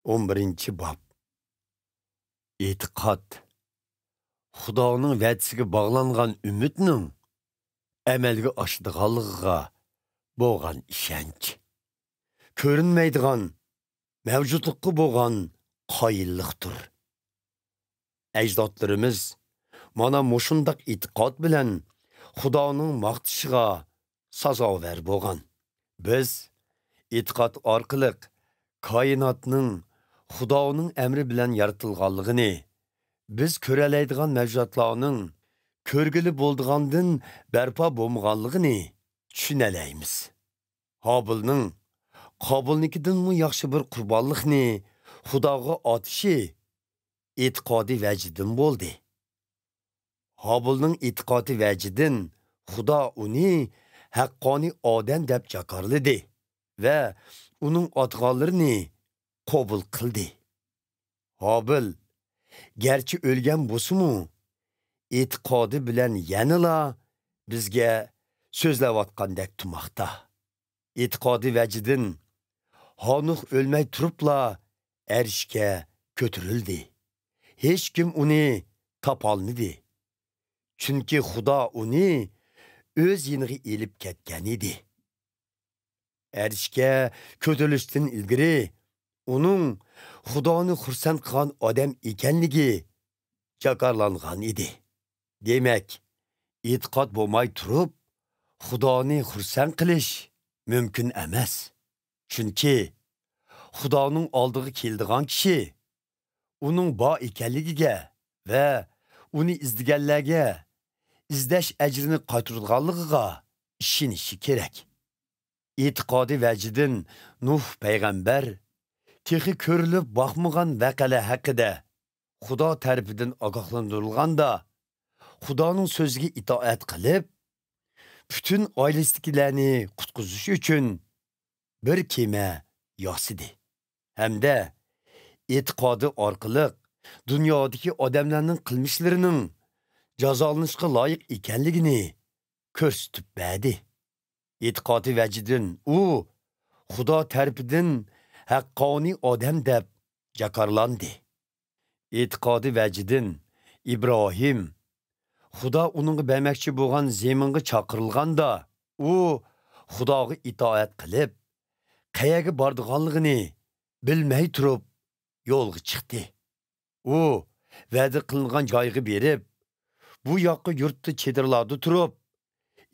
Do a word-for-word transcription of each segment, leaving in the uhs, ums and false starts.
ئون بىرىنچى باب. ئېتىقاد. خۇدانىڭ ۋەدىسىگە باغلانغان ئۈمىدنىڭ ئەمەلگە ئاشىدىغانلىقىغا بولغان ئىشەنچ. كۆرۈنمەيدىغان مەۋجۇتلۇققا بولغان قايىللىقتۇر. ئەجدادلىرىمىز مانا مۇشۇنداق ئېتىقاد بىلەن خۇدانىڭ ماختىشىغا سازاۋەر بولغان. بىز ئېتىقاد ئارقىلىق كائىناتنىڭ خۇدانىڭ ئەمرى بىلەن يارىتىلغانلىقىنى، بىز كۆرەلەيدىغان مەۋجۇداتلارنىڭ كۆرگىلى بولىدىغاندىن بەرپا بولمىغانلىقىنى چۈشىنەلەيمىز. ھابىلنىڭ قابىلنىڭكىدىنمۇ ياخشى بىر قۇربانلىقنى خۇداغا ئاتىشى ئېتىقادى ۋەجىدىن بولدى. ھابىلنىڭ ئېتىقادى ۋەجىدىن خۇدا ئۇنى ھەققانىي ئادەم دەپ جاكارلىدى ۋە ئۇنىڭ ئاتىغانلىرىنى قوبۇل قىلدى. ھابىل گەرچە ئۆلگەن بولسىمۇ، ئېتىقادى بىلەن يەنىلا بىزگە سۆزلەۋاتقاندەك تۇرماقتا. ئېتىقادى ۋەجىدىن ھانوخ ئۆلمەي تۇرۇپلا ئەرشكە كۆتۈرۈلدى. ھېچكىم ئۇنى تاپالمىدى. چۈنكى خۇدا ئۇنى ئۆز يېنىغا ئېلىپ كەتكەن ئىدى. ئەرشكە كۆتۈرۈلۈشتىن ئىلگىرى ئۇنىڭ خۇدانى خۇرسەن قىلغان ئادەم ئىكەنلىكى جاكارلانغان ئىدى. دېمەك، ئېتىقاد بولماي تۇرۇپ، خۇدانى خۇرسەن قىلىش مۇمكىن ئەمەس. چۈنكى خۇدانىڭ ئالدىغا كېلىدىغان كىشى ئۇنىڭ بار ئىكەنلىكىگە ۋە ئۇنى ئىزدىگەنلەرگە ئىزدەش ئەجرىنى قايتۇرىدىغانلىقىغا ئىشىنىشى كېرەك. ئېتىقادى ۋەجىدىن نۇھ پەيغەمبەر تېخى كۆرۈلۈپ باقمىغان ۋەقەلەر ھەققىدە خۇدا تەرىپىدىن ئاگاھلاندۇرۇلغاندا، خۇدانىڭ سۆزىگە ئىتائەت قىلىپ، پۈتۈن ئائىلىسىدىكىلەرنى قۇتقۇزۇش ئۈچۈن بىر كېمە ياسىدى ھەمدە ئېتىقادى ئارقىلىق دۇنيادىكى ئادەملەرنىڭ قىلمىشلىرىنىڭ جازالىنىشقا لايىق ئىكەنلىكىنى كۆرسىتىپ بەردى. ئېتىقادى ۋەجىدىن ئۇ خۇدا تەرىپىدىن ھەققانىي ئادەم دەپ جاكارلاندى. ئېتىقادى ۋەجىدىن ئىبراھىم خۇدا ئۇنىڭغا بەرمەكچى بولغان زېمىنغا چاقىرىلغاندا، ئۇ خۇداغا ئىتائەت قىلىپ، قەيەرگە بارىدىغانلىقىنى بىلمەي تۇرۇپ يولغا چىقتى. ئۇ ۋەدە قىلىنغان جايغا بېرىپ، بۇ ياققا يۇرتتا چېدىرلاردا تۇرۇپ،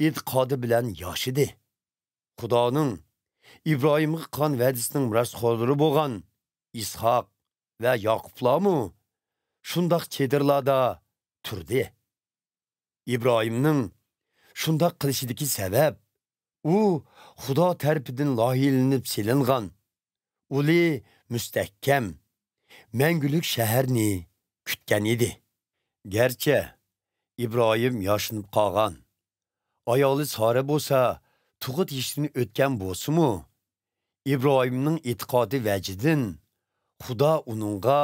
ئېتىقادى بىلەن ياشىدى. خۇدانىڭ ئىبراھىمغا قىلغان ۋەدىسىنىڭ مىراسخورلىرى بولغان ئىسھاق ۋە ياقۇپلارمۇ شۇنداق چېدىرلاردا تۇردى. ئىبراھىمنىڭ شۇنداق قىلىشىدىكى سەۋەب، ئۇ خۇدا تەرىپىدىن لايىھىلىنىپ سېلىنغان ئۇلى مۇستەھكەم، مەڭگۈلۈك شەھەرنى كۈتكەن ئىدى. گەرچە ئىبراھىم ياشىنىپ قالغان، ئايالى سارە بولسا تۇغۇت يېشىدىن ئۆتكەن بولسىمۇ، ئىبراھىمنىڭ ئېتىقادى ۋەجىدىن خۇدا ئۇنىڭغا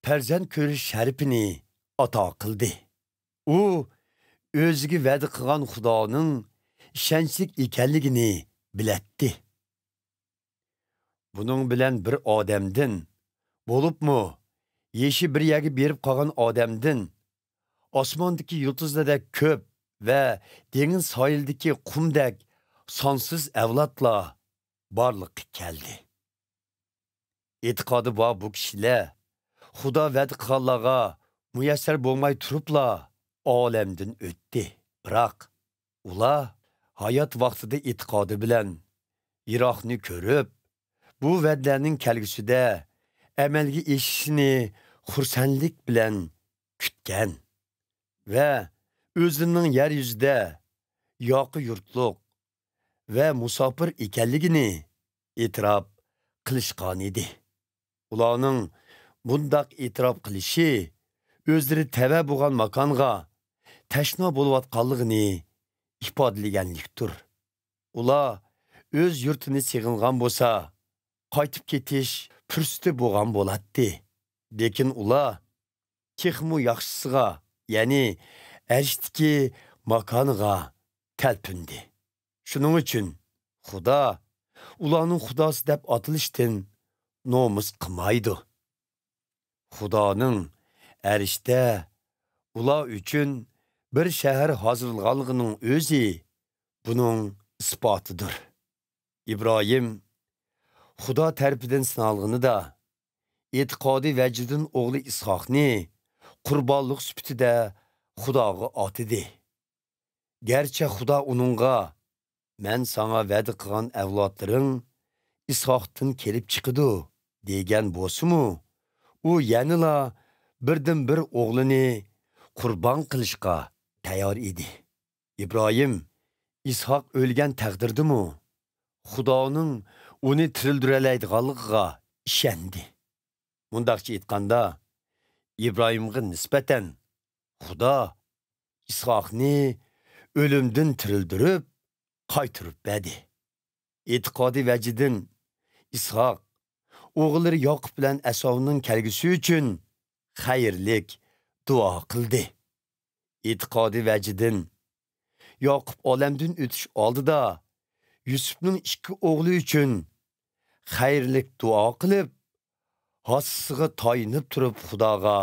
پەرزەنت كۆرۈش شەرىپىنى ئاتا قىلدى. ئۇ ئۆزىگە ۋەدە قىلغان خۇدانىڭ ئىشەنچلىك ئىكەنلىكىنى بىلەتتى. بۇنىڭ بىلەن بىر ئادەمدىن، بولۇپمۇ يېشى بىر يەرگە بېرىپ قالغان ئادەمدىن، ئاسماندىكى يۇلتۇزلاردەك كۆپ ۋە دېڭىز ساھىلىدىكى قۇمدەك سانسىز ئەۋلادلار بارلىققا كەلدى. ئېتىقادى بار بۇ كىشىلەر خۇدا ۋەدە قىلغانلارغا مۇيەسسەر بولماي تۇرۇپلا ئالەمدىن ئۆتتى. بىراق، ئۇلار ھايات ۋاقتىدا ئېتىقادى بىلەن يىراقنى كۆرۈپ، بۇ ۋەدىلەرنىڭ كەلگۈسىدە ئەمەلگە ئېشىشىنى خۇرسەنلىك بىلەن كۈتكەن ۋە ئۆزىنىڭ يەر يۈزىدە ياقا يۇرتلۇق ۋە مۇساپىر ئىكەنلىكىنى ئېتىراپ قىلىشقانىدى. ئۇلارنىڭ بۇنداق ئېتىراپ قىلىشى ئۆزلىرى تەۋە بولغان ماكانغا تەشنا بولۇۋاتقانلىقىنى ئىپادىلىگەنلىكتۇر. ئۇلار ئۆز يۇرتىنى سېغىنغان بولسا، قايتىپ كېتىش پۇرسىتى بولغان بولاتتى. لېكىن ئۇلار تېخىمۇ ياخشىسىغا، يەنى ئەرشتىكى ماكانىغا تەلپۈندى. شۇنىڭ ئۈچۈن خۇدا ئۇلارنىڭ خۇداسى دەپ ئاتىلىشتىن نومۇس قىلمايدۇ. خۇدانىڭ ئەرشتە ئۇلار ئۈچۈن بىر شەھەر ھازىرلىغانلىقىنىڭ ئۆزى بۇنىڭ ئىسپاتىدۇر. ئىبراھىم خۇدا تەرىپىدىن سىنالغىنىدا، ئېتىقادى ۋەجىدىن ئوغلى ئىسھاقنى قۇربانلىق سۈپىتىدە خۇداغا ئاتىدى. گەرچە خۇدا ئۇنىڭغا، «مەن ساڭا ۋەدە قىلغان ئەۋلادلىرىڭ ئىسھاقتىن كېلىپ چىقىدۇ» دېگەن بولسىمۇ، ئۇ يەنىلا بىردىنبىر ئوغلىنى قۇربان قىلىشقا تەييار ئىدى. ئىبراھىم، ئىسھاق ئۆلگەن تەقدىردىمۇ، خۇدانىڭ ئۇنى تىرىلدۈرەلەيدىغانلىقىغا ئىشەندى. مۇنداقچە ئېيتقاندا، ئىبراھىمغا نىسبەتەن خۇدا ئىسھاقنى ئۆلۈمدىن تىرىلدۈرۈپ، قايتۇرۇپ بەردى. ئېتىقادى ۋەجىدىن ئىسھاق ئوغۇللىرى ياقۇپ بىلەن ئەساۋنىڭ كەلگۈسى ئۈچۈن خەيرلىك دۇئا قىلدى. ئېتىقادى ۋەجىدىن ياقۇپ ئالەمدىن ئۆتۈش ئالدىدا يۈسۈپنىڭ ئىككى ئوغلى ئۈچۈن خەيرلىك دۇئا قىلىپ، ھاسىسىغا تايىنىپ تۇرۇپ خۇداغا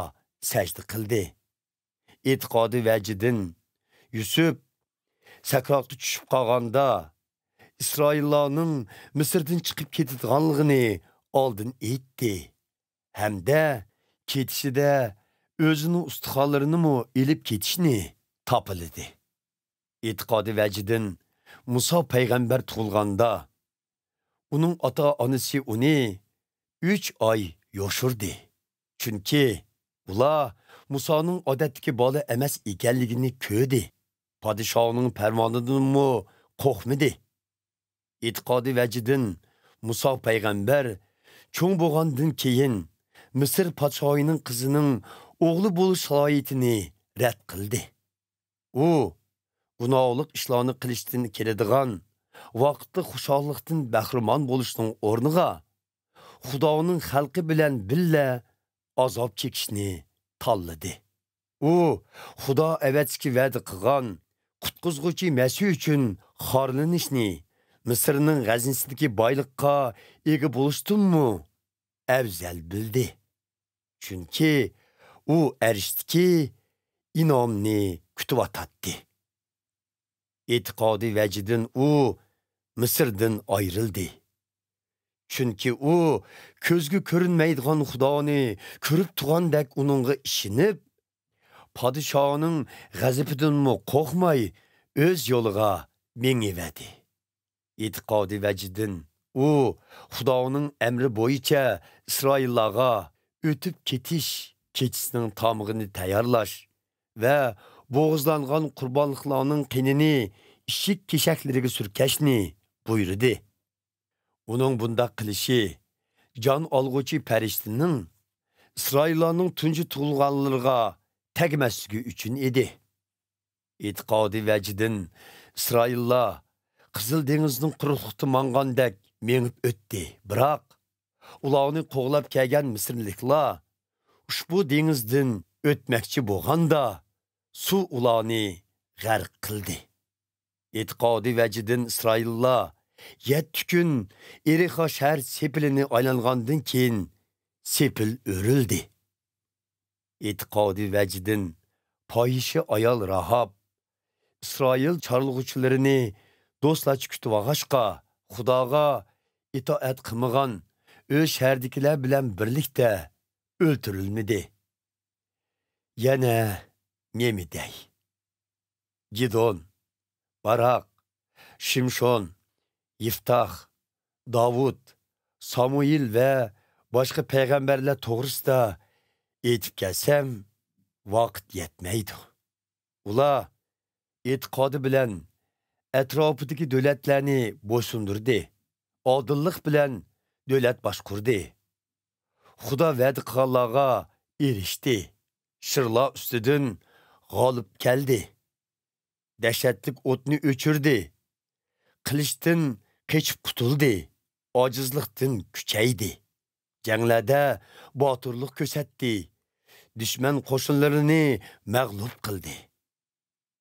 سەجدە قىلدى. ئېتىقادى ۋەجىدىن يۈسۈپ سەكراتقا چۈشۈپ قالغاندا، ئىسرائىللارنىڭ مىسىردىن چىقىپ كېتىدىغانلىقىنى ئالدىن ئېيتتى ھەمدە كېتىشىدە ئۆزىنىڭ ئۇستىخانلىرىنىمۇ ئېلىپ كېتىشنى تاپىلىدى. ئېتىقادى ۋەجىدىن مۇسا پەيغەمبەر تۇغۇلغاندا، ئۇنىڭ ئاتا-ئانىسى ئۇنى ئۈچ ئاي يوشۇردى. چۈنكى ئۇلار مۇسانىڭ ئادەتتىكى بالا ئەمەس ئىكەنلىكىنى كۆردى. پادىشاھنىڭ پەرمانىدىنمۇ قورقمىدى. ئېتىقادى ۋەجىدىن مۇسا پەيغەمبەر چوڭ بولغاندىن كېيىن، مىسىر پادىشاھىنىڭ قىزىنىڭ ئوغلى بولۇش سالاھىيىتىنى رەت قىلدى. ئۇ گۇناھلىق ئىشلارنى قىلىشتىن كېلىدىغان ۋاقىتلىق خۇشاللىقتىن بەھرىمەن بولۇشنىڭ ئورنىغا، خۇدانىڭ خەلقى بىلەن بىللە ئازاب چېكىشنى تاللىدى. ئۇ خۇدا ئەۋەتىشكە ۋەدە قىلغان قۇتقۇزغۇچى مەسىھ ئۈچۈن خارلىنىشنى مىسىرنىڭ غەزنىسىدىكى بايلىققا ئىگە بولۇشتىنمۇ ئەۋزەل بىلدى. چۈنكى ئۇ ئەرشتىكى ئىنئامنى كۈتۈۋاتاتتى. ئېتىقادى ۋەجىدىن ئۇ مىسىردىن ئايرىلدى. چۈنكى ئۇ كۆزگە كۆرۈنمەيدىغان خۇدانى كۆرۈپ تۇرغاندەك ئۇنىڭغا ئىشىنىپ، پادىشاھنىڭ غەزىپىدىنمۇ قورقماي، ئۆز يولىغا مېڭىۋەردى. ئېتىقادى ۋەجىدىن ئۇ خۇدانىڭ ئەمرى بويىچە ئىسرائىللارغا ئۆتۈپ كېتىش كېچىسىنىڭ تامىقىنى تەييارلاش ۋە بوغۇزلانغان قۇربانلىقلارنىڭ قېنىنى ئىشىك كېشەكلىرىگە سۈركەشنى بۇيرۇدى. ئۇنىڭ بۇنداق قىلىشى جان ئالغۇچى پەرىشتىنىڭ ئىسرائىللارنىڭ تۇنجى تۇغۇلغانلىرىغا تەگمەسلىكى ئۈچۈن ئىدى. ئېتىقادى ۋەجىدىن ئىسرائىللار قىزىل دېڭىزنىڭ قۇرۇقلۇقتا ماڭغاندەك مېڭىپ ئۆتتى، بىراق ئۇلارنى قوغلاپ كەلگەن مىسىرلىكلار ئۇشبۇ دېڭىزدىن ئۆتمەكچى بولغاندا، سۇ ئۇلارنى غەرق قىلدى. ئېتىقادى ۋەجىدىن ئىسرائىللار يەتتە كۈن ئېرىخا شەھەر سېپىلىنى ئايلانغاندىن كېيىن، سېپىل ئۆرۈلدى. ئېتىقادى ۋەجىدىن پاھىشە ئايال راھاب ئىسرائىل چارلىغۇچىلىرىنى دوستلارچە كۈتۈۋالغاچقا، خۇداغا ئىتائەت قىلمىغان ئۆز شەھىرىدىكىلەر بىلەن بىرلىكتە ئۆلتۈرۈلمىدى. يەنە نېمە دەي؟ گىدون، باراق، شىمشون، يىفتاخ، داۋۇت، سامۇئېل ۋە باشقا پەيغەمبەرلەر توغرىسىدا ئېيتىپ كەلسەم، ۋاقىت يەتمەيدۇ. ئۇلار ئېتىقادى بىلەن ئەتراپىدىكى دۆلەتلەرنى بويسۇندۇردى، ئادىللىق بىلەن دۆلەت باشقۇردى. خۇدا ۋەدە قىلغانلارغا ئېرىشتى، شىرلار ئۈستىدىن غالىب كەلدى. دەھشەتلىك ئوتنى ئۆچۈردى. قىلىچتىن قېچىپ قۇتۇلدى. ئاجىزلىقتىن كۈچەيدى. جەڭلەردە باتۇرلۇق كۆرسەتتى. دۈشمەن قوشۇنلىرىنى مەغلۇپ قىلدى.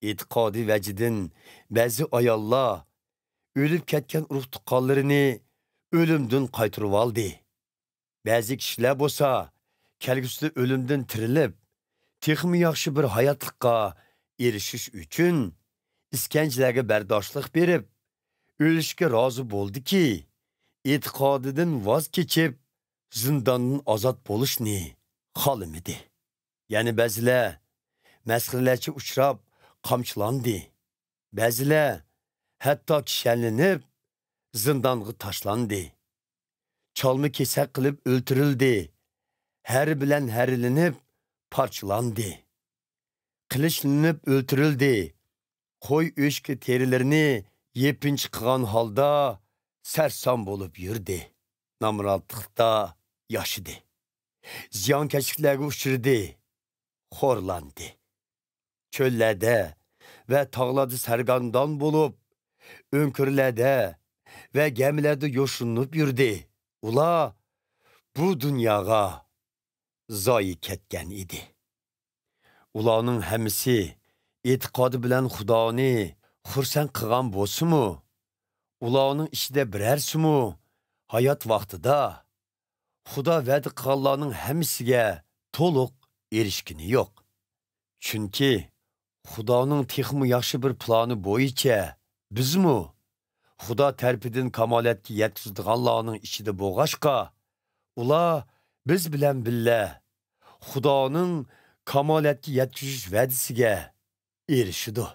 ئېتىقادى ۋەجىدىن بەزى ئاياللار ئۆلۈپ كەتكەن ئۇرۇق-تۇغقانلىرىنى ئۆلۈمدىن قايتۇرۇۋالدى. بەزى كىشىلەر بولسا، كەلگۈسىدە ئۆلۈمدىن تىرىلىپ، تېخىمۇ ياخشى بىر ھاياتلىققا ئېرىشىش ئۈچۈن، ئىسكەنجىلەرگە بەرداشلىق بېرىپ، ئۆلۈشكە رازى بولدىكى، ئېتىقادىدىن ۋاز كېچىپ، زىنداندىن ئازاد بولۇشنى خالىمىدى. يەنە بەزىلەر مەسخىرىلەرچە ئۇچراپ قامچىلاندى. بەزىلەر ھەتتا كىشەنلىنىپ زىندانغا تاشلاندى. چالما كېسەك قىلىپ ئۆلتۈرۈلدى. ھەر بىلەن ھەرىلىنىپ پارچىلاندى. قىلىچلىنىپ ئۆلتۈرۈلدى. قوي ئۆچكە تېرىلىرىنى يېپىنچا قىلغان ھالدا سەرسان بولۇپ يۈردى. نامراتلىقتا ياشىدى. زىيانكەشلىكلەرگە ئۇچرىدى. خورلاندى. چۆللەردە ۋە تاغلاردا سەرگەردان بولۇپ، ئۆڭكۈرلەردە ۋە گەمىلەردە يوشۇرۇنۇپ يۈردى. ئۇلار بۇ دۇنياغا زايى كەتكەن ئىدى. ئۇلارنىڭ ھەممىسى ئېتىقادى بىلەن خۇدانى خۇرسەن قىلغان بولسىمۇ، ئۇلارنىڭ ئىچىدە بىرەرسىمۇ ھايات ۋاقتىدا خۇدا ۋەدە قىلغانلارنىڭ ھەممىسىگە تولۇق ئېرىشكىنى يوق. چۈنكى خۇدانىڭ تېخىمۇ ياخشى بىر پىلانى بويىچە بىزمۇ خۇدا تەرىپىدىن كامالەتكە يەتكۈزىدىغانلارنىڭ ئىچىدە بولغاچقا، ئۇلار بىز بىلەن بىللە خۇدانىڭ كامالەتكە يەتكۈزۈش ۋەدىسىگە ئېرىشىدۇ.